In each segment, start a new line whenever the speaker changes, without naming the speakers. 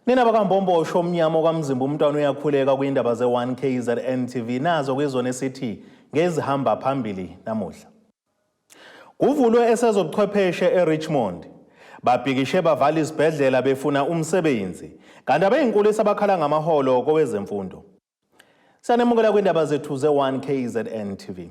Nina bakaMbombosho omnyama okwamzimba umntwana uyakhuleka kwindaba ze-1 KZN TV nazo kwizona esithi ngezihamba phambili namuhla. Kuvulwe esezobuchwepheshe eRichmond. Babhikishe bavala izibhedlela befuna umsebenzi. Kanti abezinkulisa abakhala ngamaholo kowezemfundo. Siyanemukela kwindaba zethu ze-1 KZN TV.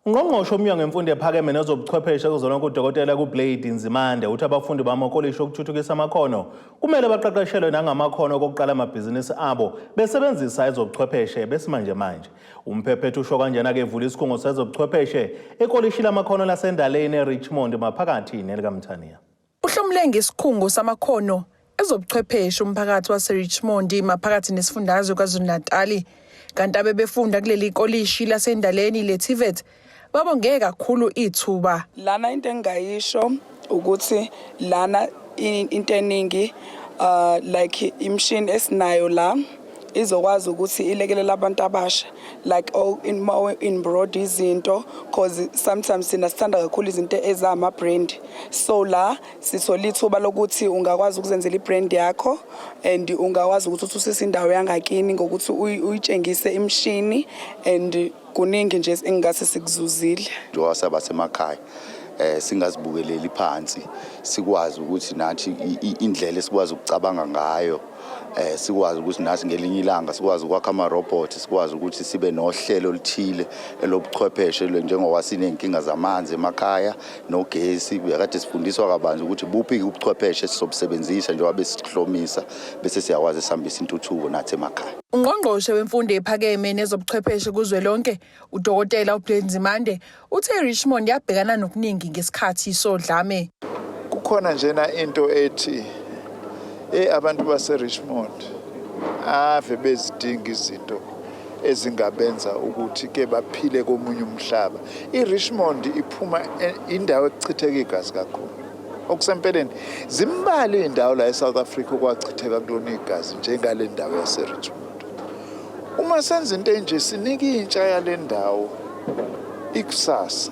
Ungqongqoshe womnyango wemfundo ephakeme nezobuchwepheshe kuzolonke uDokotela kuBlade Nzimande uthi abafundi bamakolishi okuthuthukisa amakhono kumele baqeqeshelwe nangamakhono okuqala amabhizinisi abo besebenzisa ezobuchwepheshe besimanjemanje. Umphephethu usho kanjena-ke evula isikhungo sezobuchwepheshe ekolishi lamakhono lasendaleni eRichmond maphakathi nelikaMthaniya.
Uhlomule ngesikhungo samakhono ezobuchwepheshe umphakathi waseRichmond maphakathi nesifundazwe KwaZulu-Natali. Kanti abebefunda kuleli kolishi lasendaleni le-TVET babonge kakhulu ithuba.
Lana into engingayisho ukuthi lana into eningi like imishini esinayo la izokwazi ukuthi ilekelele abantu abasha like all in more in broad izinto, cause sometimes sina sithanda kakhulu izinto ezama brand. So la sithola ithuba lokuthi ungakwazi ukuzenzela ibrand yakho and ungakwazi ukuthi uthusise indawo yangakini ngokuthi uyitshengise imishini, and kuningi nje engingase sikuzuzile.
Njengoba sabasemakhaya singazibukeleli phansi, sikwazi ukuthi nathi indlela esikwazi ukucabanga ngayo, sikwazi ukuthi nathi ngelinye ilanga sikwazi ukwakha ama-robot, sikwazi ukuthi sibe nohlelo oluthile elobuchwepheshe, njengoba siney'nkinga zamanzi emakhaya nogesi. Kade sifundiswa kabanzi ukuthi buphi ubuchwepheshe esisobusebenzisa njengoba besihlomisa, bese siyakwazi sihambise intuthuko nathi emakhaya.
Ungqongqoshe wemfundo ephakeme nezobuchwepheshe kuzwelonke uDokotela uBlade Nzimande uthe iRichmond yabhekana nokuningi ngesikhathi sodlame.
Kukhona njena into ethi abantu base-Richmond ave bezidinga izinto ezingabenza ukuthi ke baphile komunye umhlaba. I-Richmond iphuma indawo ekuchitheka igazi kakhulu. Okusempeleni zimbalwa iy'ndawo la e-South Africa okwachitheka kulona igazi njengale ndawo yase-Richmond. Uma senza into enje sinika intsha yale ndawo ikusasa,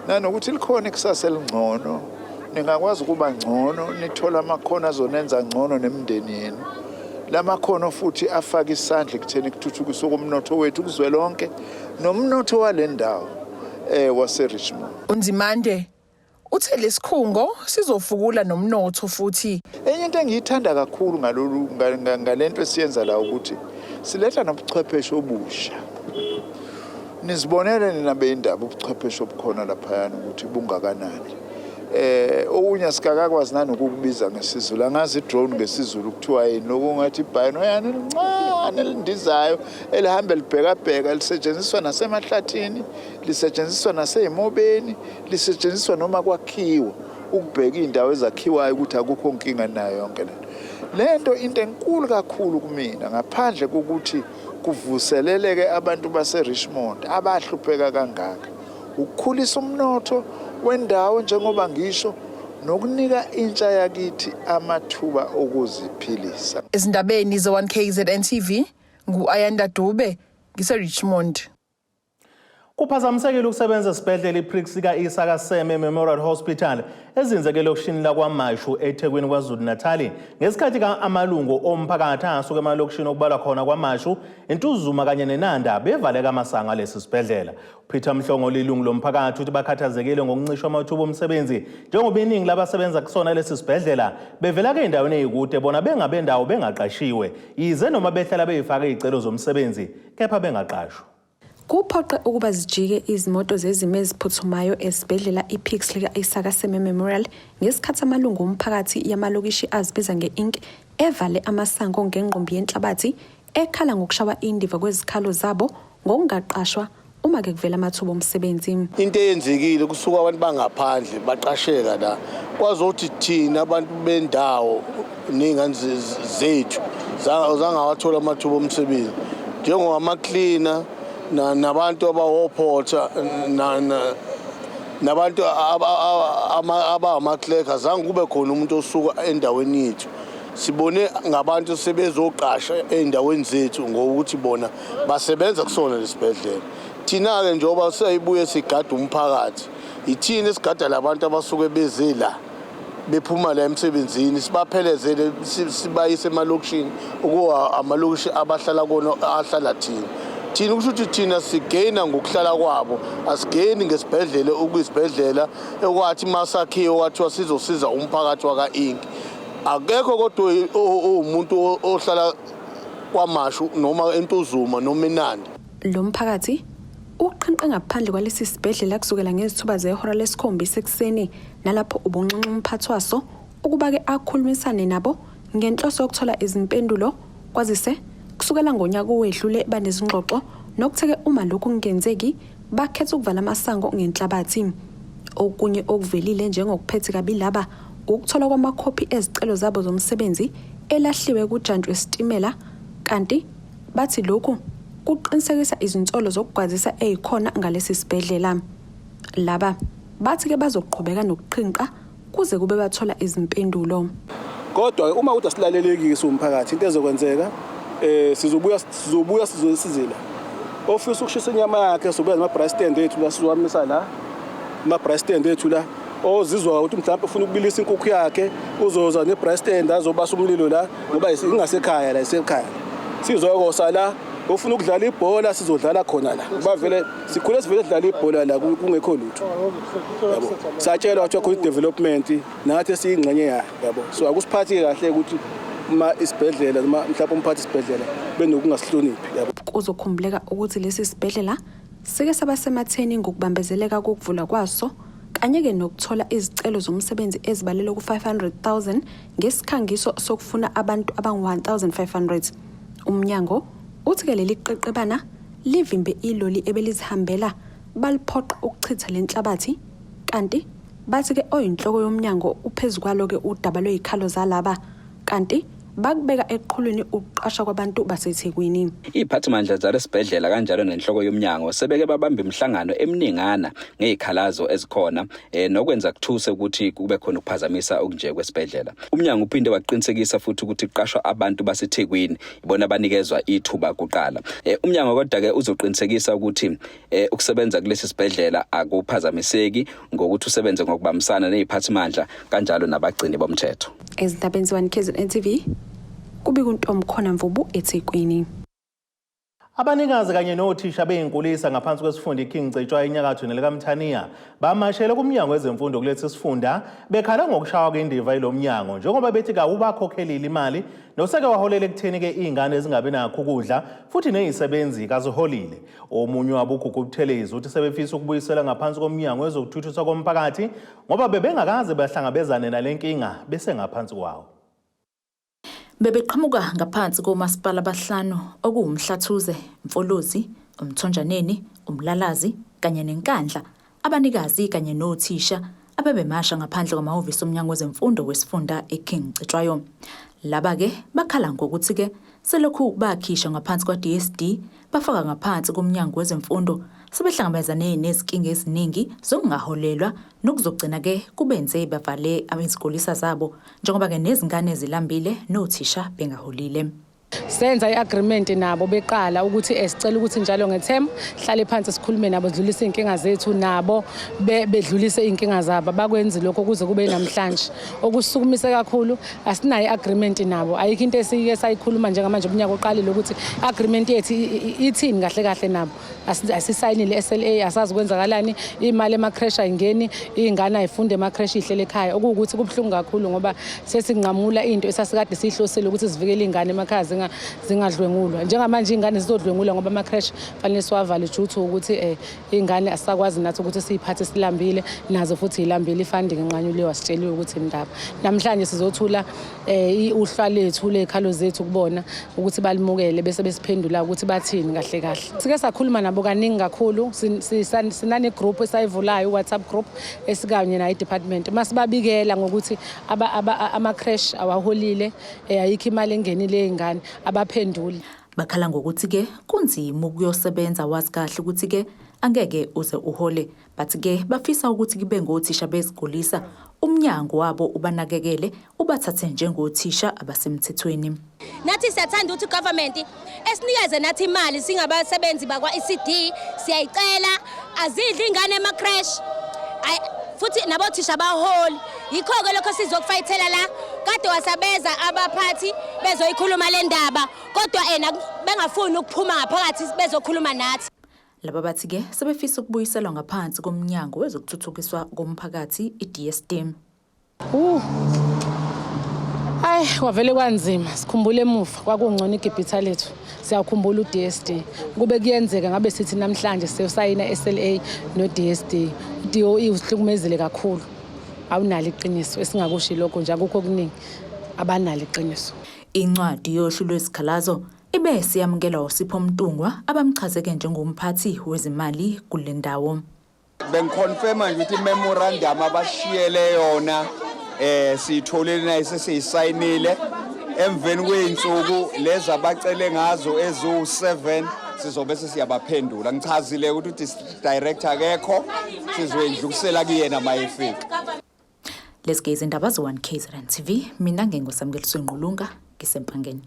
nanokuthi likhona ikusasa elingcono, ningakwazi ukuba ngcono, nithole amakhono azonenza ngcono nemindeni yenu. La makhono futhi afaka isandla ekutheni kuthuthukiswe komnotho wethu kuzwelonke nomnotho wale ndawo wase-Richmond.
UNzimande uthe lesikhungo sizofukula nomnotho futhi.
Enye into engiyithanda kakhulu ngalolu ngalento esiyenza la ukuthi siletha nobuchwepheshe obusha. Nizibonele nina beyindaba ubuchwepheshe obukhona laphayana ukuthi bungakanani. Okunye sikakakwazi nanokukubiza ngesiZulu, angazi i-drone ngesiZulu kuthiwa yini, lokhu ngathi ibhayino yani elincane elindizayo elihamba libhekabheka, lisetshenziswa nasemahlathini, lisetshenziswa nasey'mobeni, lisetshenziswa noma kwakhiwa ukubheka iy'ndawo ezakhiwayo ukuthi akukho nkinga nayo yonke lento. Lento into enkulu kakhulu kumina, ngaphandle kokuthi kuvuseleleke abantu base-Richmond abahlupheka kangaka, ukukhulisa umnotho wendawo njengoba ngisho, nokunika intsha yakithi amathuba okuziphilisa.
Ezindabeni ze-1 KZN TV ngu-Ayanda Dube ngise-Richmond.
Kuphazamisekile ukusebenza esibhedlela iPrix ka-Isaka Seme Memorial Hospital ezinze elokishini lakwaMashu eThekwini KwaZulu-Natali ngesikhathi amalungu omphakathi asuka emalokishini okubalwa khona kwaMashu, iNtuzuma kanye neNanda bevaleka amasango alesi sibhedlela. Peter Mhlongo lilungu lomphakathi uthi bakhathazekile ngokuncishwa amathuba omsebenzi njengoba iningi labasebenza kusona lesi sibhedlela bevela key'ndaweni ey'kude, bona bengabendawo bengaqashiwe, yize noma behlala beyifaka iy'celo zomsebenzi kepha bengaqashwa.
Kuphoqe ukuba zijike izimoto zezimo eziphuthumayo esibhedlela iPixley ka-Isaka Seme Memorial ngesikhathi amalungu omphakathi yamalokishi azibiza nge-Ink evale amasango ngengqumbi yenhlabathi ekhala ngokushawa indiva kwezikhalo zabo ngokungaqashwa uma ke kuvela amathuba omsebenzi.
Into eyenzekile, kusuka abantu bangaphandle baqasheka la, kwazothi thina abantu bendawo ney'ngane zethu zangawathola amathuba omsebenzi njengowama-cleaner nabantu abawophotha nabantu abangama-clerk. Azange kube khona umuntu osuka endaweni yethu. Sibone ngabantu sebezoqasha ey'ndaweni zethu ngokuthi bona basebenza kusona lesibhedlela. Thina-ke njengoba seyibuye sigada umphakathi, yithina esigada labantu abasuke beze la. Bephuma la emsebenzini, sibaphelezele, sibayise emalokishini, okuwa amalokishi abahlala kona, ahlala thina. Thina kusho ukuthi thina sigeyina ngokuhlala kwabo, asigeyini ngesibhedlela, okuyisibhedlela ekwathi masakhiwe kwathiwa sizosiza umphakathi waka-Inki. Akekho kodwa owumuntu ohlala KwaMashu noma eNtuzuma noma eNanda.
Lo mphakathi uqhinqe ngaphandle kwalesi sibhedlela kusukela ngezithuba zehora lesikhombisa ekuseni, nalapho ubunxenxa umphathi waso ukuba-ke akhulumisane nabo ngenhloso yokuthola izimpendulo, kwazise kusukela ngonyaka owedlule banezingxoxo, nokuthe-ke uma lokhu kungenzeki bakhetha ukuvala amasango ngenhlabathi. Okunye okuvelile njengokuphethe kabi laba ukutholwa kwamakhophi ezicelo zabo zomsebenzi elahliwe kujantshi wesitimela, kanti bathi lokhu kuqinisekisa izinsolo zokugwazisa ezikhona ngalesi sibhedlela. Laba bathi-ke bazoqhubeka nokuqhinqa kuze kube bathola izimpendulo.
Kodwa uma ukuthi asilalelekisi umphakathi, into ezokwenzeka, sizobuya sizosizila ofisa ukushisa inyama yakhe, sizobuya nama-braai stand ethu la, sizowamisa la ama-braai stand ethu la. Ozizwa ukuthi mhlawumbe ufuna ukubilisa inkukhu yakhe, uzoza ne-braai stand, azobasa umlilo la, ngoba ingasekhaya la, isekhaya. Sizokosa la. Ufuna ukudlala ibhola, sizodlala khona la, ngoba vele sikhule sivele sidlala ibhola la, kungekho lutho, yabo. Satshelwa kuthiwa khona i-development, nathi esiyingxenye yayo, yabo. So akusiphathi kahle ukuthi uma isibhedlela noma mhlawumbe umphathi isibhedlela benokungasihloniphi, yabo.
Kuzokhumbuleka ukuthi lesi sibhedlela sike saba sematheni ngokubambezeleka kokuvulwa kwaso, kanye-ke nokuthola izicelo zomsebenzi ezibalelwa ku-500,000 ngesikhangiso sokufuna abantu abangu-1500. Umnyango uthi-ke leli qeqebana livimbe iloli ebelizihambela, baliphoqa ukuchitha le nhlabathi, kanti bathi-ke oyinhloko yomnyango uphezu kwalo-ke udaba lwezikhalo zalaba, kanti bakubeka eqhulwini ukuqashwa kwabantu baseThekwini.
Iy'phathimandla zalesibhedlela kanjalo nenhloko yomnyango sebeke babamba imihlangano eminingana ngey'khalazo ezikhona, nokwenza kuthuse ukuthi kube khona ukuphazamisa okunje kwesibhedlela. Umnyango uphinde waqinisekisa futhi ukuthi kuqashwa abantu baseThekwini, ibona abanikezwa ithuba kuqala. Umnyango kodwa-ke uzoqinisekisa ukuthi ukusebenza kulesi sibhedlela akuphazamiseki ngokuthi usebenze ngokubambisana neziphathimandla kanjalo nabagcini bomthetho.
Ezindabeni ze-1 KZN TV, kubika uNtomkhona Mvubu eThekwini.
Abanikazi kanye nothisha bey'nkulisa ngaphansi kwesifunda iKing Cetshwayo enyakatho nelikaMthaniya bamashele kumnyango wezemfundo kulesi sifunda, bekhala ngokushawa kwendiva yilo mnyango, njengoba bethi kawubakhokhelile imali, noseke waholela ekutheni-ke iy'ngane zingabi nakho ukudla futhi ney'sebenzi kaziholile. Omunye wabo, uGugu Buthelezi, uthi sebefisa ukubuyisela ngaphansi komnyango wezokuthuthuswa komphakathi, ngoba bebengakaze bahlangabezane nale nkinga besengaphansi kwawo.
Bebeqhamuka ngaphansi komasipala abahlanu okuwuMhlathuze, Mfolozi, uMthonjaneni, uMlalazi kanye neNkandla, abanikazi kanye nothisha abebemasha ngaphandle kwamahhovisi oMnyango Wezemfundo wesifunda eKing Cetshwayo. Laba-ke bakhala ngokuthi-ke selokhu bakhishwa ngaphansi kwa-DSD bafaka ngaphansi koMnyango Wezemfundo, sebehlangabezane nezinkinga eziningi zokungaholelwa nokuzogcina-ke kubenze bavale izikolisa zabo, njengoba-ke nezingane zilambile nothisha bengaholile.
Senza i-agreement nabo beqala ukuthi sicela ukuthi njalo nge-term hlale phansi sikhulume nabo, sidlulise iy'nkinga zethu nabo bedlulise iy'nkinga zabo. Bakwenzi lokho kuze kube namhlanje. Okusukumise kakhulu, asinayo i-agreement nabo, ayikho into esike sayikhuluma njengamanje umnyaka oqalile ukuthi agreement yethu ithini kahle kahle nabo. Asisayinile SLA, asazi kwenzakalani. Imali ema-creche ayingeni, iy'ngane ayifunde ema-creche, ihlele ekhaya, okuwukuthi kubuhlungu kakhulu ngoba sesinqamula into esasikade siyihlosile ukuthi sivikele iy'ngane emakhaya zingadlwengulwa. Njengamanje iy'ngane zizodlwengulwa ngoba ama-creche fanele siwavale due to ukuthi iy'ngane asisakwazi nathi ukuthi siy'phathe, silambile nazo futhi yilambile. I-funding inqanyuliwe, asitsheliwe ukuthi indaba. Namhlanje sizothula uhlwa lethu ley'khalo zethu kubona ukuthi balimukele bese besiphendula ukuthi bathini kahle kahle. Sike sakhuluma nabo kaningi kakhulu, sinane-group esayivulayo, i-WhatsApp group esikanye nayo i-department, masibabikela ngokuthi ama-creche awaholile, ayikho imali engenile ey'ngane, abaphenduli.
Bakhala ngokuthi-ke kunzima ukuyosebenza wazi kahle ukuthi-ke angeke uze uhole. Bathi-ke bafisa ukuthi kube ngothisha bezigulisa, umnyango wabo ubanakekele, ubathathe njengothisha abasemthethweni.
Nathi siyathanda ukuthi government esinikeze nathi imali singabasebenzi bakwa-ECD, siyayicela. Azidli ingane ema-creche, futhi nabothisha baholi. Yikho-ke lokho sizokufayithela la. Kade wasabeza abaphathi bezoyikhuluma le ndaba, kodwa ena bengafuni ukuphuma ngaphakathi bezokhuluma nathi.
Laba bathi-ke sebefisa ukubuyiselwa ngaphansi komnyango wezokuthuthukiswa komphakathi i-DSD.
Hayi kwavele kwanzima sikhumbule emuva kwakungcono igibhitha lethu siyakhumbula uDSD kube kuyenzeka ngabe sithi namhlanje siyosayina SLA noDSD uDOE usihlukumezile kakhulu awunalo iqiniso esingakusho lokho nje akukho okuningi abanalo iqiniso.
Incwadi yohlu lwezikhalazo ibe siyamukelwa uSipho Mntungwa abamchazeke njengomphathi wezimali kule ndawo.
Bengiconfirma nje ukuthi imemorandum abashiyele yona eh siyitholile nayo sesiyisayinile emveni kwey'nsuku lezi abacele ngazo eziwu-7 sizobe sesiyabaphendula. Ngichazile ukuthi u-district director akekho, sizoyidlulisela kuyena uma efika.
Lezi ke izindaba ze-1 KZN TV, mina nginguSamukeliso Ngqulunga ngiseMpangeni.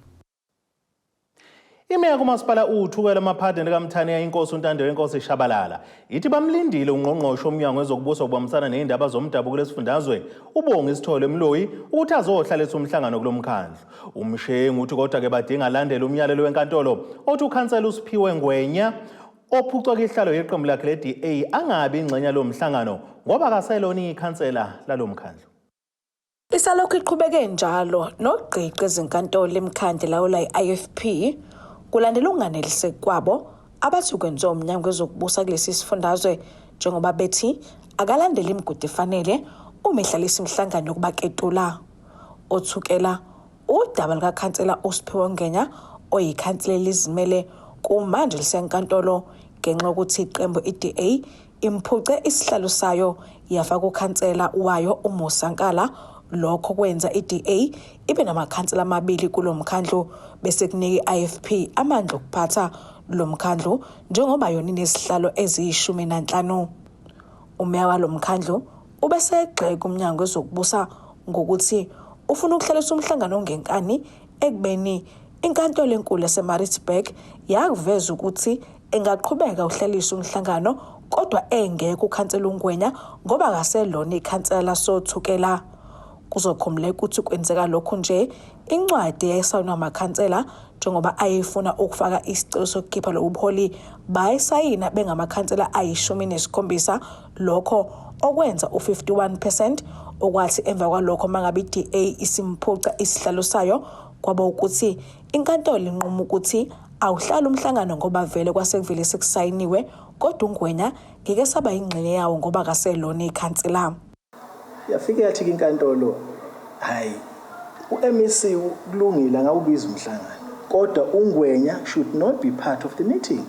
Imeya kumasipala uThukela Maphadeni kaMthaniya inkosi uNtando wenkosi Shabalala ithi bamlindile ungqongqoshe omnyango wezokubusa ukubambisana nezindaba zomdabu kulesifundazwe uBongi Sithole Mloyi ukuthi azohlalisa umhlangano kulomkhandlu. Umshengu uthi kodwa ke badinga alandele umyalelo wenkantolo othi ukhansela uSiphiwe Ngwenya ophucwa kihlalo yeqembu lakhe le-DA angabi ingxenye yalo mhlangano ngoba akaselona ikhansela lalo mkhandlu.
Isalokhu iqhubeke njalo nogqiqi ezinkantolo imikhandlu elawula i-IFP kulandela ukunganeliseki kwabo abathi kwenziwa umnyango wezokubusa kulesi sifundazwe njengoba bethi akalandeli imigudu efanele uma ehlalisa imihlangano yokubaketula. Othukela udaba lukakhansela uSiphiwe Ngenya oyikhansela elizimele kumanje lisenkantolo ngenxa yokuthi iqembu i-DA Imphuce isihlalo sayo yafaka ukhansela wayo uMusa Nkala. Lokho kwenza iDA ibe namakhansela amabili kulo mkhandlu bese kunika i-IFP amandla okuphatha lo mkhandlu njengoba yona inezihlalo eziyishumi nanhlanu. Umeya walo mkhandlu ubesegxeka umnyango wezokubusa ngokuthi ufuna ukuhlalisa umhlangano ngenkani ekubeni inkantolo enkulu yaseMaritzburg yakuveza ukuthi engaqhubeka uhlalise umhlangano kodwa engekho ukhansela uNgwenya ngoba akaselona ikhansela lasoThukela. Kuzokhumbuleka ukuthi kwenzeka lokhu nje incwadi eyayisayinwa amakhansela njengoba ayefuna ukufaka isicelo sokukhipha lobu buholi bayisayina bengamakhansela ayi-17 lokho okwenza u-51 percent okwathi emva kwalokho mangabe i-DA isimphuca isihlalo sayo kwaba ukuthi inkantolo inquma ukuthi awuhlali umhlangano ngoba vele kwase kuvele sekusayiniwe kodwa uNgwenya ngeke saba yingxenye yawo ngoba akaselona ikhansela.
Yafike yathi inkantolo hayi u-MEC kulungile angawubiza umhlangano kodwa uNgwenya should not be part of the meeting.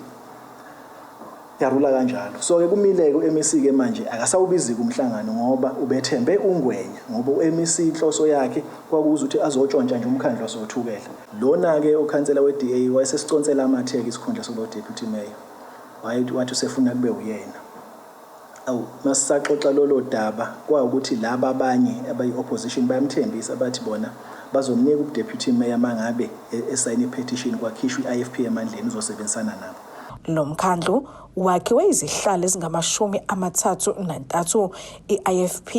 Yarula kanjalo. So-ke kumile-ke u-MEC-ke manje akasawubizi-ke umhlangano ngoba ubethembe uNgwenya ngoba u-MEC inhloso yakhe kwakuwuza ukuthi azotshontsha nje umkhandlu wasoThukela. Lona-ke ukhansela we-DA wayesesiconsela amathe-ke isikhundla sokuba u-deputy mayor. Wathi usefuna kube uyena. Awu masisaxoxa lolo daba kwawukuthi laba abanye abayi-opposition bayamthembisa bathi bona bazomnika ubudeputy mayor mangabe esayine i-petition kwakhishwa i-IFP emandleni uzosebenzisana nabo.
Lo mkhandlu wakhiwe izihlalo ezingama-33, i-IFP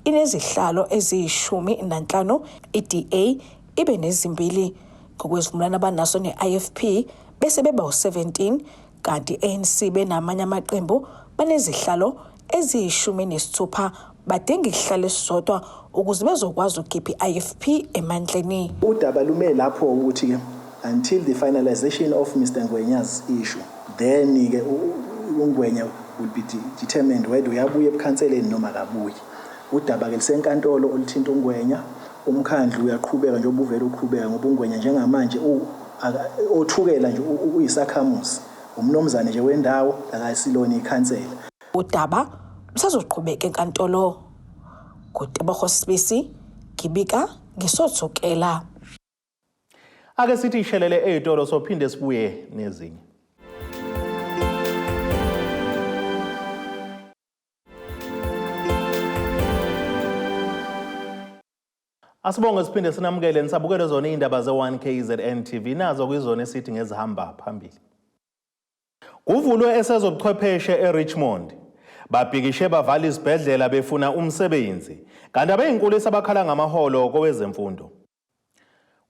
inezihlalo eziyi-15, i-DA ibe nezimbili. Ngokwesivumelwano abanaso ne-IFP bese beba u-17 kanti i-ANC benamanye amaqembu banezihlalo eziyishumi nesithupha badinga isihlalo esisodwa ukuze bezokwazi ukukhipha i-IFP emandleni.
Udaba lume lapho ukuthi-ke until the finalization of Mr Ngwenya's issue then-ke uNgwenya will be determined whether uyabuya ebukhanseleni noma akabuyi. Udaba-ke lisenkantolo oluthinta uNgwenya, umkhandlu uyaqhubeka njengoba uvele uqhubeka ngoba uNgwenya njengamanje oThukela nje uyisakhamuzi, umnumzane nje wendawo akasilona ikhansela.
Udaba lusazoqhubeka enkantolo. NguTebogo Sibisi ngibika ngisoThukela.
Ake sithi ishelele ey'tolo sophinde sibuye nezinye. Asibonge siphinde sinamukele nisabukele zona iy'ndaba ze-1 KZN TV nazo kwizona esithi ngezihamba phambili. Kuvulwe esezobuchwepheshe eRichmond. Babhikishe bavala izibhedlela befuna umsebenzi. Kanti abeyinkulisa bakhala ngamaholo kowezemfundo.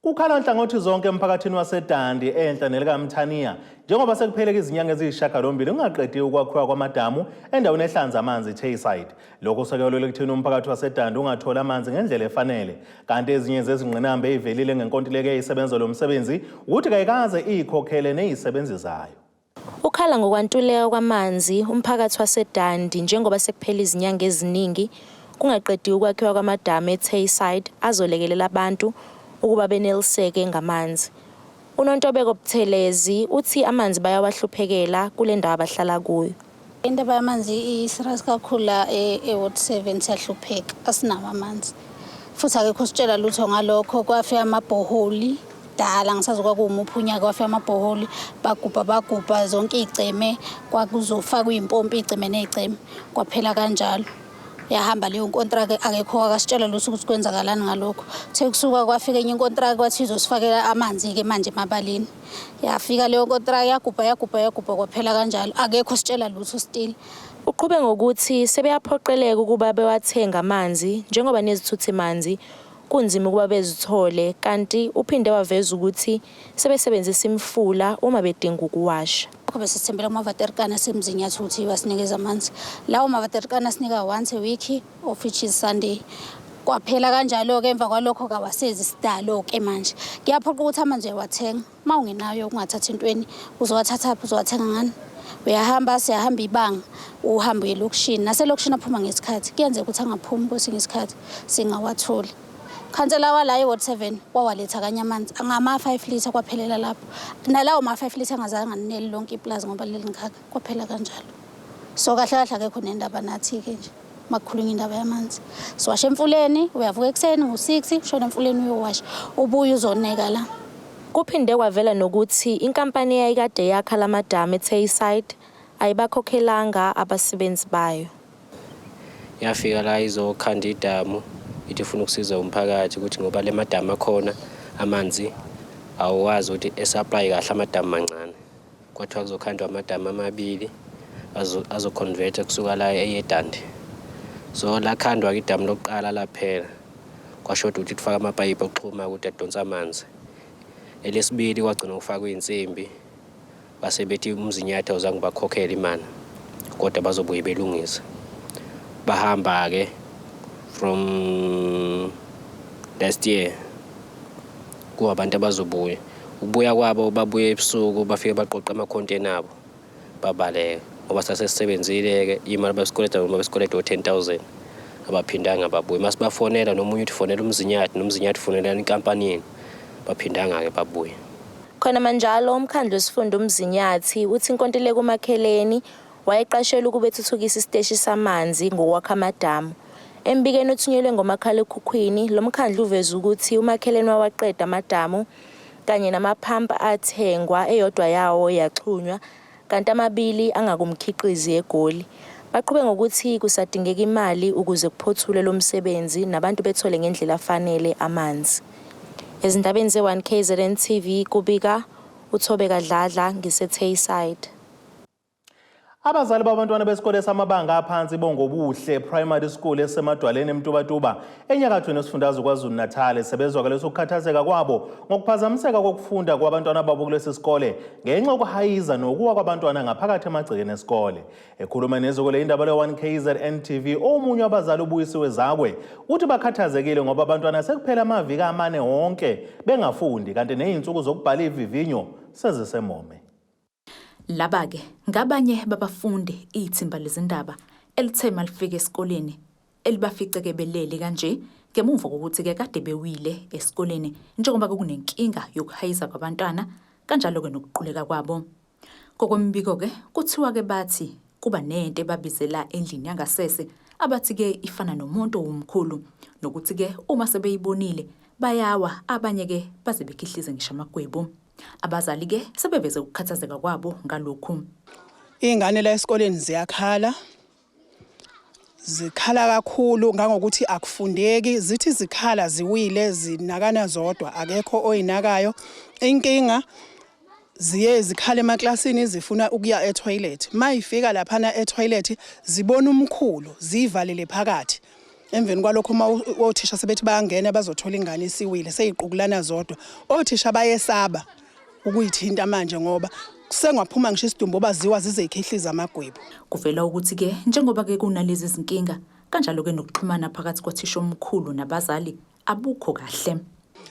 Kukhala nhlangothi zonke emphakathini waseDandi enhla nelikaMthaniya njengoba sekupheleke izinyanga eziyisishiyagalombili kungaqediwe ukwakhiwa kwamadamu endaweni ehlanza amanzi iTayside. Lokhu sekuholele ekutheni umphakathi waseDandi ungatholi amanzi ngendlela efanele. Kanti ezinye zezingqinamba ezivelile ngenkontileka eyisebenza lo msebenzi ukuthi kayikaze iyikhokhele nezisebenzi zayo.
Ukhala ngokwantuleka kwamanzi umphakathi waseDundee njengoba sekuphele izinyanga eziningi kungaqediwe ukwakhiwa kwamadamu eTayside azolekelela abantu ukuba beneliseke ngamanzi. UNontobeko Buthelezi uthi amanzi bayawahluphekela kule ndawo abahlala kuyo.
Indaba yamanzi i-serious kakhulu la e-Ward 7 siyahlupheka asinawo amanzi futhi akekho ositshela lutho ngalokho kwafika amabhoholi dala ngisazi kwakuwumuphi unyaka kwafika amabhoholi bagubha bagubha zonke iy'gceme kwakuzofakwa iy'mpompi iy'gceme ney'gceme kwaphela kanjalo yahamba leyo nkontraki akekho akasitshela lutho ukuthi kwenzakalani ngalokho the kusuka kwafika enye inkontraki kwathi izosifakela amanzi-ke manje emabaleni Yafika leyo kontraka yagubha yagubha yagubha kwaphela kanjalo akekho sitshela lutho still.
Uqhube ngokuthi sebeyaphoqeleka ukuba bewathenga amanzi njengoba nezithuthimanzi kunzima ukuba bezithole kanti uphinde waveza ukuthi sebesebenzisa imifula uma bedinga ukuwasha.
Lokho besithembela kumavaterikani asemzinyathi ukuthi basinikeza amanzi. Lawo mavaterikani asinika once a week of which is Sunday. Kwaphela kanjalo-ke emva kwalokho kawasezi isidalo-ke manje. Kuyaphoqa ukuthi amanzi uyawathenga. Uma ungenayo ukungathathi entweni uzowathathaphi uzowathenga ngani? Uyahamba siyahamba ibanga uhambe uye elokishini naselokishini aphuma ngesikhathi kuyenzeka ukuthi angaphumi kwesinye isikhathi singawatholi. Khansela wala e-ward 7 wawaletha kanye amanzi ngama-5 litre kwaphelela lapho nalawo ma-5 litre angazange anele lonke iplazi ngoba leli ngaka kwaphela kanjalo so kahle kahle akekho nendaba nathi-ke nje makukhulunywa indaba yamanzi siwasha emfuleni uyavuka ekuseni ngo-6 ushona emfuleni uyowasha ubuye uzoneka la
Kuphinde kwavela nokuthi inkampani eyayikade yakha lamadamu eTayside ayibakhokhelanga abasebenzi bayo.
Yafika la izokhanda idamu ithi ifuna ukusiza umphakathi ukuthi ngoba le madamu akhona amanzi awuwazi ukuthi esaplayi kahle amadamu mancane. Kwathiwa kuzokhandwa amadamu amabili azoconverta kusuka la eyeDundee. So lakhandwa-ke idamu lokuqala laphela. Kwashoda ukuthi kufake amapayipi okuxhuma ukuthi adonse amanzi. Elesibili kwagcina kufakwa iy'nsimbi base bethi uMzinyathi awuzange ubakhokhele imali kodwa bazobuye belungise. Bahamba-ke from last year kuwabantu abazobuya. Ukubuya kwabo babuye ebusuku bafike baqoqa amakhontena abo babaleka ngoba sasesisebenzile-ke imali basikweleta noma besikweleta o-10 000 abaphindanga babuye. Masibafonela nomunye uthi fonela uMzinyathi noMzinyathi ufonelana inkampanini baphindanga-ke babuye.
Khonamanjalo, umkhandlu wesifunda uMzinyathi uthi inkontileka uMakheleni wayeqashelwe ukuba ethuthukise isiteshi samanzi ngokwakha amadamu. Embikweni othunyelwe ngomakhalekhukhwini, lo mkhandlu uveze ukuthi uMakheleni wawaqeda amadamu kanye namaphampu athengwa, eyodwa yawo yaxhunywa kanti amabili angakumkhiqizi eGoli. Baqhube ngokuthi kusadingeka imali ukuze kuphothulwe lo msebenzi nabantu bethole ngendlela afanele amanzi. Ezindabeni ze-1 KZN TV kubika uThobeka Dladla ngiseTayside.
Abazali babantwana besikole samabanga aphansi Bongobuhle Primary School esemadwaleni eMtubatuba enyakathweni yesifundazwe KwaZulu-Natal sebezwakalisa ukukhathazeka kwabo ngokuphazamiseka kokufunda kwabantwana babo kulesi sikole ngenxa yokuhayiza nokuwa kwabantwana ngaphakathi emagcekeni esikole. Ekhuluma neziko leyindaba le-1 KZN TV omunye wabazali uBuyisiwe Zakwe uthi bakhathazekile ngoba abantwana sekuphela amaviki amane wonke bengafundi kanti ney'nsuku zokubhala ivivinyo sezisemome.
Laba-ke ngabanye babafundi ithimba lezindaba elithe malifika esikoleni elibafice-ke belele kanje ngemuva kokuthi-ke kade bewile esikoleni njengoba kunenkinga yokuhayiza kwabantwana kanjalo-ke nokuquleka kwabo. Ngokwemibiko-ke kuthiwa-ke bathi kuba nento ebabizela endlini yangasese abathi-ke ifana nomuntu owumkhulu nokuthi-ke uma sebeyibonile bayawa abanye-ke baze bekhihlize ngisho amagwebu. Abazali-ke sebeveze ukukhathazeka kwabo ngalokhu.
Iy'ngane la esikoleni ziyakhala, zikhala kakhulu ngangokuthi akufundeki, zithi zikhala ziwile zinakana zodwa akekho oyinakayo. Inkinga Ziye zikhala emaklasini zifuna ukuya etoilet. Mayifika laphana etoilet zibona umkhulu zivalele phakathi. Emveni kwalokho uma othisha sebethi bayangena bazothola ingane isiwile seyiqukulana zodwa. Othisha bayesaba ukuyithinta manje ngoba kusengaphuma ngisho isidumbu baziwa zize zikhihliza amagwebu.
Kuvela ukuthi-ke njengoba-ke kunalezi zinkinga kanjalo-ke nokuxhumana phakathi kothishomkhulu nabazali abukho kahle.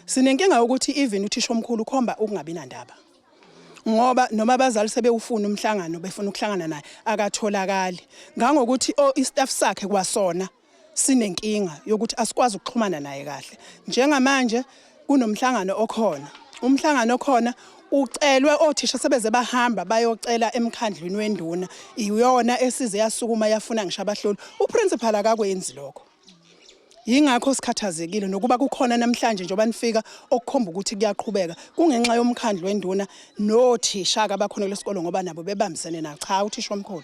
Sinenkinga yokuthi even uthishomkhulu ukhomba ukungabi nandaba. Ngoba noma abazali sebewufuna umhlangano befuna ukuhlangana naye akatholakali. Ngangokuthi oh istaff sakhe kwasona sinenkinga yokuthi asikwazi ukuxhumana naye kahle. Njengamanje kunomhlangano okhona. Umhlangano okhona ucelwe othisha sebeze bahamba bayocela emkhandlwini wenduna iyona esize yasukuma yafuna ngisho abahloli. Uprincipal akakwenzi lokho. Yingakho sikhathazekile nokuba kukhona namhlanje njengoba nifika okukhomba ukuthi kuyaqhubeka kungenxa yomkhandlu wenduna nothisha-ke abakhona kulesikolo ngoba nabo bebambisene nawo. Cha, uthisha omkhulu.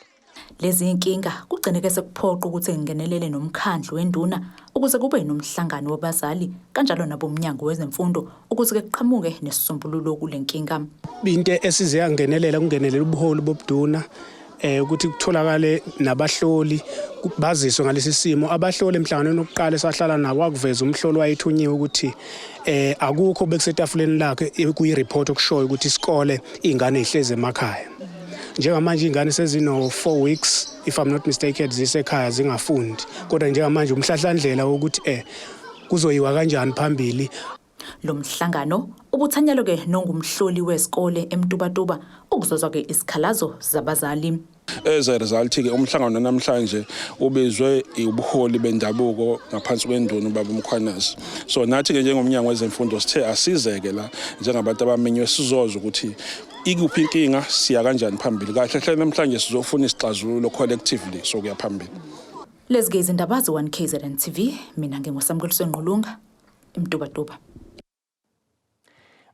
Lezi zinkinga kugcine ke sekuphoqa ukuthi ngingenelele nomkhandlu wenduna ukuze kube nomhlangano wabazali kanjalo nabomnyango wezemfundo ukuze ke kuqhamuke nesisombululo kule nkinga.
Into esize yangenelela kungenelela ubuholi bobuduna ukuthi kutholakale nabahloli baziswe ngalesi simo. Abahloli emhlanganweni wokuqala esahlala nabo wakuveza umhloli wayethunyiwe ukuthi akukho bekusetafuleni lakhe kuyi-report okushoyo ukuthi isikole iy'ngane yihlezi emakhaya. Njengamanje iy'ngane sezino 4 weeks if I'm not mistaken zisekhaya zingafundi, kodwa njengamanje umhlahlandlela wokuthi kuzoyiwa kanjani phambili.
Lo mhlangano ubuthanyelwe-ke nongumhloli wesikole eMtubatuba ukuzozwa-ke isikhalazo zabazali.
As a result-ke umhlangano namhlanje ubizwe ubuholi bendabuko ngaphansi kwenduna ubaba uMkhwanazi. So nathi-ke njengomnyango wezemfundo sithe asizeke la njengabantu abamenyiwe sizozwa ukuthi ikuphi inkinga, siya kanjani phambili. Kahle hle namhlanje sizofuna isixazululo collectively sokuya phambili.
Lezi-ke izindaba ze-1 KZN TV, mina nginguSamukeliso Ngqulunga, eMtubatuba.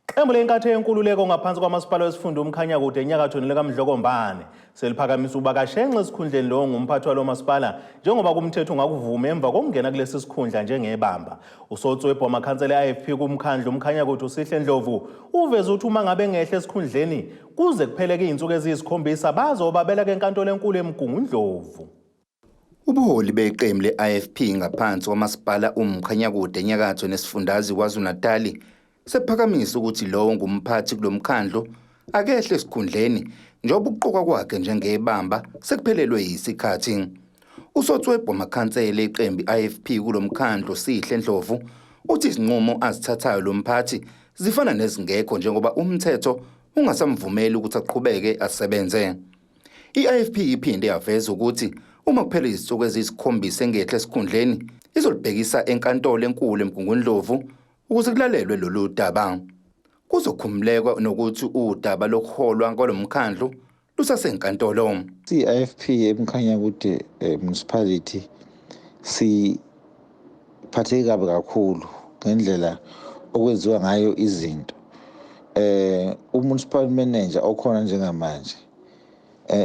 Qembu leNkatha Yenkululeko ngaphansi kwamasipala wesifunda uMkhanyakude enyakathweni likaMdlokombane seliphakamisa ukuba kashenxe esikhundleni lowo ngumphathi walo masipala njengoba kumthetho ungakuvumi emva kokungena kulesi sikhundla njengebamba. Usotswebhu wamakhansela e-IFP kumkhandlu uMkhanyakude uSihle Ndlovu uveze ukuthi uma ngabe engehle esikhundleni kuze kupheleke izinsuku eziyisikhombisa bazobabela enkantolo enkulu eMgungundlovu.
Ubuholi beqembu le-IFP ngaphansi kwamasipala uMkhanyakude enyakatho nesifundazwe KwaZulu-Natali sephakamisa ukuthi lowo ngumphathi kulomkhandlu akehle esikhundleni njengoba ukuqokwa kwakhe njengebamba sekuphelelwe yisikhathi. Usotswebhu wamakhansela eqembu i-IFP kulomkhandlu Sihle Ndlovu uthi izinqumo azithathayo lo mphathi zifana nezingekho njengoba umthetho ungasamvumeli ukuthi aqhubeke asebenze. I-IFP iphinde yaveza ukuthi uma kuphela izinsuku eziyisikhombisa engehla esikhundleni izolibhekisa enkantolo enkulu eMgungundlovu ukuze kulalelwe lolu daba. Kuzokhumulekwa nokuthi udaba lokuholwa kwalo mkhandlu lusasenkantolo.
I-IFP eMkhanyakude municipality siphatheke kabi kakhulu ngendlela okwenziwa ngayo izinto. U-municipal manager okhona njengamanje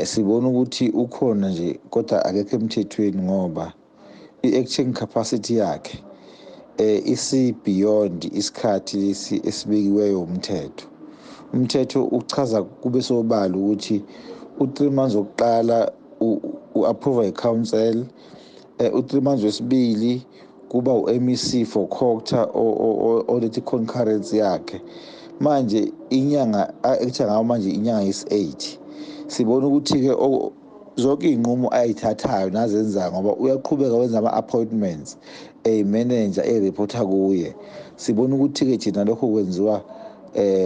sibona ukuthi ukhona nje kodwa akekho emthethweni ngoba i-acting capacity yakhe isi beyond isikhathi lesi esibekiweyo umthetho. Umthetho uchaza kube sobala ukuthi u3 months wokuqala u-approve i-council, u3 months wesibili kuba u-MEC for COGTA oletha i-concurrence yakhe. Manje inyanga ekuthiwa ngayo manje inyanga yesi-8, sibona ukuthi-ke zonke iy'nqumo ayithathayo nazenzayo ngoba uyaqhubeka wenza ama-appointments eyi-manager eyirephotha kuye. Sibona ukuthi-ke thina lokho kwenziwa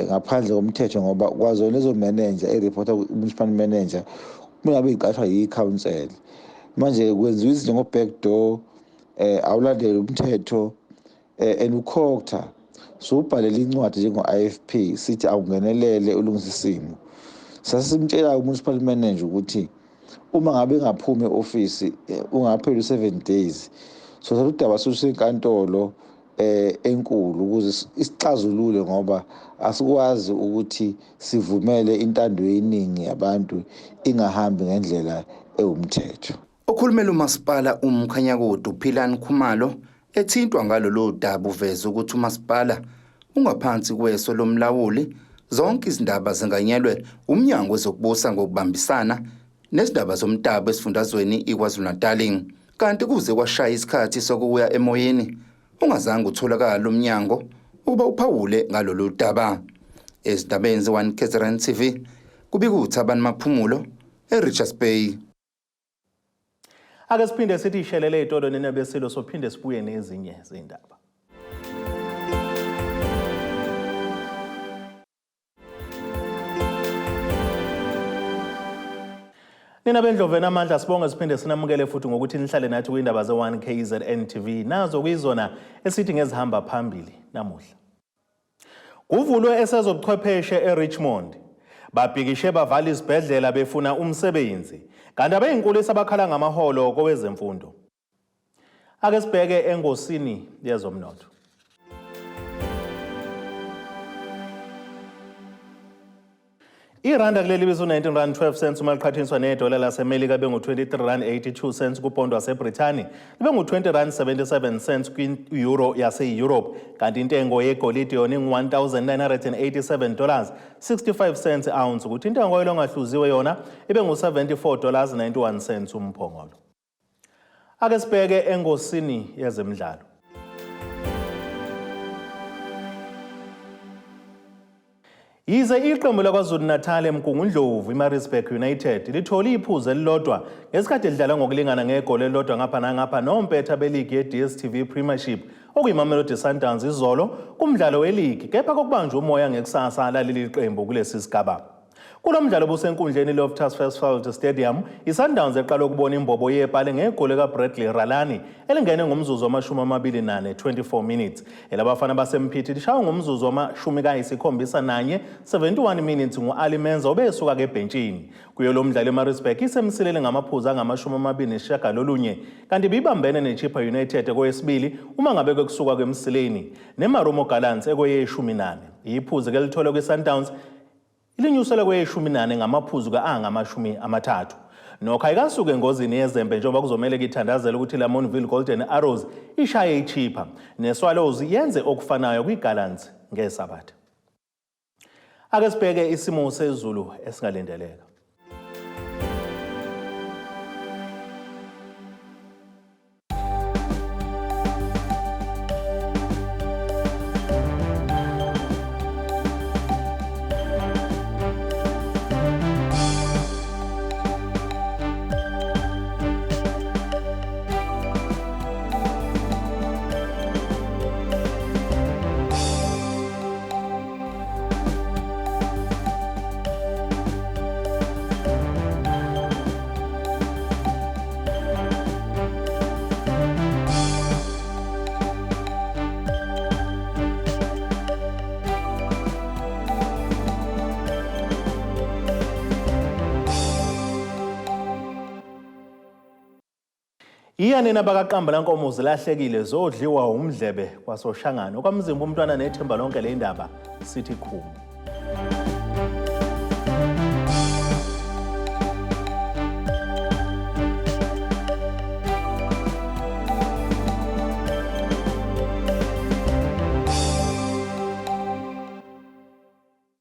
ngaphandle komthetho ngoba kwazona lezo manager eyirephotha ku-municipal manager kungabe iqashwa yi-council. Manje kwenziwa izinto ngo-back door, awulandeli umthetho, and uCOGTA so ubhalele incwadi njengo-IFP sithi awungenelele ulungise isimo. Sasimtshela umunicipal manager ukuthi uma ngabe engaphumi e-ofisi ungapheli u-7 days so thatha udaba solusenkantolo enkulu ukuze isixazulule ngoba asikwazi ukuthi sivumele intando yeningi yabantu ingahambi ngendlela ewumthetho.
Okhulumela umasipala uMkhanyakude uPhilani Khumalo ethintwa ngalolu daba uveze ukuthi umasipala ungaphansi kweso lomlawuli. Zonke izindaba zinganyelwe uMnyango wezokuBusa ngokuBambisana nezindaba zomdabu esifundazweni iKwaZulu-Natal. Kanti kuze kwashaya isikhathi sokuya emoyeni ungazange utholakale umnyango ukuba uphawule ngalolu daba. Ezindabeni ze-1 KZN TV kubika uThabani Maphumulo eRichards Bay.
Ake siphinde sithi ishelele itolo nina besilo sophinde sibuye nezinye zindaba. Nina bendlovu enamandla sibonge siphinde sinamukele futhi ngokuthi nihlale nathi kwindaba ze-1 KZN TV nazo kuyizona esithi ngezihamba phambili namuhla. Kuvulwe esezobuchwepheshe eRichmond. Babhikishe bavala izibhedlela befuna umsebenzi. Kanti abeyinkulisa abakhala ngamaholo kowezemfundo. Ake sibheke engosini yezomnotho. Iranda kuleli bizu 19 rand 12 cents uma liqhathaniswa nedola laseMelika bengu-23 rand 82 cents kupondo waseBrithani libe ngu-20 rand 77 cents kwi-euro yase-Europe kanti intengo yegolide yona ingu-1987 dollars 65 cents ounce kuthi intengo yolongahluziwe yona ibe ngu-74 dollars 91 cents umphongolo. Ake sibheke engosini yezemidlalo. Yize iqembu laKwaZulu-Natal eMgungundlovu iMaritzburg United lithole iphuzu elilodwa ngesikhathi lidlala ngokulingana ngegoli elilodwa ngapha nangapha nompetha beligi ye-DStv Premiership okuyiMamelodi Sundowns izolo kumdlalo weligi kepha kokubanjwa umoya ngekusasa laleli qembu kulesi sigaba. Kulo mdlalo obusenkundleni Loftus Versfeld Stadium, iSundowns eqala ukubona imbobo yepale ngegoli kaBradley Ralani elingene ngomzuzu wama-24, 24 minutes. Elabafana baseMphithi lishaywe ngomzuzu wama-71, 71 minutes ngu-Ali Menza obesuka kebhentshini. Kuyo lo mdlalo iMaritzburg isemsilele ngamaphuzu angama-29 kanti ibibambene neChippa United kweyesibili uma ngabe kusuka kwemsileni neMarumo Gallants ekweyeshumi nane. Iphuzu ke litholwe kwiSundowns ilinyuselwe kweyeshumi nane ngamaphuzu ka-angamashumi 30. Nokho ayikasuke engozini yezembe njengoba kuzomele kithandazele ukuthi Lamontville Golden Arrows ishaye iChippa neSwallows yenze okufanayo kwiGallants ngeSabatha. Ake sibheke isimo sezulu esingalindeleka. Iya nina bakaqamba lankomo zilahlekile zodliwa umdlebe kwaSoshangane okwamzimba umntwana nethemba lonke le ndaba sithi khumu.